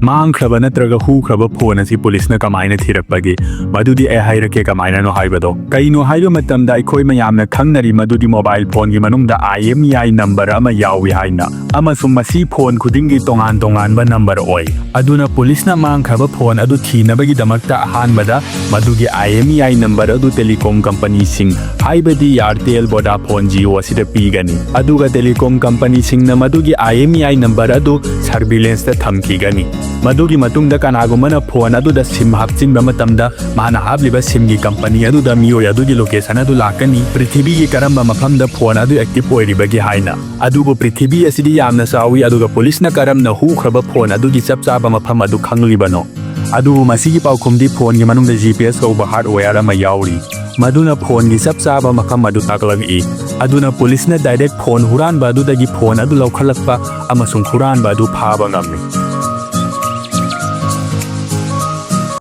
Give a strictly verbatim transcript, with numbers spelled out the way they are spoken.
ꯃꯥꯡꯈ꯭ꯔꯕ ꯅꯠꯇ꯭ꯔꯒ ꯍꯨꯈ꯭ꯔꯕ ꯐꯣꯟ ꯑꯁꯤ ꯄꯨꯂꯤꯁꯅ ꯀꯃꯥꯏꯅ ꯊꯤꯔꯛꯄꯒꯦ? ꯃꯗꯨꯗꯤ ꯑꯩ ꯍꯥꯏꯔꯛꯀꯦ ꯀꯃꯥꯏꯅꯅꯣ ꯍꯥꯏꯕꯗꯣ꯫ ꯀꯩꯅꯣ ꯍꯥꯏꯕ ꯃꯇꯝꯗ, ꯑꯩꯈꯣꯏ ꯃꯌꯥꯝꯅ ꯈꯪꯅꯔꯤ ꯃꯗꯨꯗꯤ ꯃꯣꯕꯥꯏꯜ ꯐꯣꯟꯒꯤ ꯃꯅꯨꯡꯗ IMEI ꯅꯝꯕꯔ ꯑꯃ ꯌꯥꯎꯏ ꯍꯥꯏꯅ, ꯑꯃꯁꯨꯡ ꯃꯁꯤ ꯐꯣꯟ ꯈꯨꯗꯤꯡꯒꯤ ꯇꯣꯉꯥꯟ ꯇꯣꯉꯥꯟꯕ ꯅꯝꯕꯔ ꯑꯣꯏ꯫ ꯑꯗꯨꯅ ꯄꯨꯂꯤꯁꯅ ꯃꯥꯡꯈ꯭ꯔꯕ ꯐꯣꯟ ꯑꯗꯨ ꯊꯤꯅꯕꯒꯤꯗꯃꯛꯇ ꯑꯍꯥꯟꯕꯗ ꯃꯗꯨꯒꯤ IMEI ꯅꯝꯕꯔ ꯑꯗꯨ ꯇꯦꯂꯤꯀꯣꯝ ꯀꯝꯄꯅꯤꯁꯤꯡ, ꯍꯥꯏꯕꯗꯤ Airtel, Vodafone, Jio ꯑꯁꯤꯗ ꯄꯤꯒꯅꯤ꯫ ꯑꯗꯨꯒ ꯇꯦꯂꯤꯀꯣꯝ ꯀꯝꯄꯅꯤꯁꯤꯡꯅ ꯃꯗꯨꯒꯤ IMEI ꯅꯝꯕꯔ ꯑꯗꯨ surveillance ꯇ ꯊꯝꯈꯤꯒꯅꯤ꯫ ꯃꯗꯨꯒꯤ ꯃꯇꯨꯡꯗ ꯀꯅꯥꯒꯨꯝꯕꯅ ꯐꯣꯟ ꯑꯗꯨꯗ SIM ꯍꯥꯞꯆꯤꯟꯕ ꯃꯇꯝꯗ, ꯃꯥꯅ ꯍꯥꯞꯂꯤꯕ SIM ꯒꯤ ꯀꯝꯄꯅꯤ ꯑꯗꯨꯗ ꯃꯤꯑꯣꯏ ꯑꯗꯨꯒꯤ location ꯑꯗꯨ ꯂꯥꯛꯀꯅꯤ, ꯄ꯭ꯔꯤꯊꯤꯕꯤꯒꯤ ꯀꯔꯝꯕ ꯃꯐꯝꯗ ꯐꯣꯟ ꯑꯗꯨ active ꯑꯣꯏꯔꯤꯕꯒꯦ ꯍꯥꯏꯅ꯫ ꯑꯗꯨꯕꯨ ꯄ꯭ꯔꯤꯊꯤꯕꯤ ꯑꯁꯤꯗꯤ ꯌꯥꯝꯅ ꯆꯥꯎꯏ, ꯑꯗꯨꯒ ꯄꯨꯂꯤꯁꯅ ꯀꯔꯝꯅ ꯍꯨꯈ꯭ꯔꯕ ꯐꯣꯟ ꯑꯗꯨꯒꯤ ꯆꯞ ꯆꯥꯕ ꯃꯐꯝ ꯑꯗꯨ ꯈꯪꯂꯤꯕꯅꯣ? ꯑꯗꯨꯕꯨ ꯃꯁꯤꯒꯤ ꯄꯥꯎꯈꯨꯝꯗꯤ, ꯐꯣꯟꯒꯤ ꯃꯅꯨꯡꯗ GPS ꯀꯧꯕ hardware ꯑꯃ ꯌꯥꯎꯔꯤ, ꯃꯗꯨꯅ ꯐꯣꯟꯒꯤ ꯆꯞ ꯆꯥꯕ ꯃꯐꯝ ꯑꯗꯨ ꯇꯥꯛꯂꯛꯏ꯫ ꯑꯗꯨꯅ ꯄꯨꯂꯤꯁꯅ direct ꯐꯣꯟ ꯍꯨꯔꯥꯟꯕ ꯑꯗꯨꯗꯒꯤ ꯐꯣꯟ ꯑꯗꯨ ꯂꯧꯈꯠꯂꯛꯄ ꯑꯃꯁꯨꯡ ꯍꯨꯔꯥꯟꯕ ꯑꯗꯨ ꯐꯥꯕ ꯉꯝꯃꯤ꯫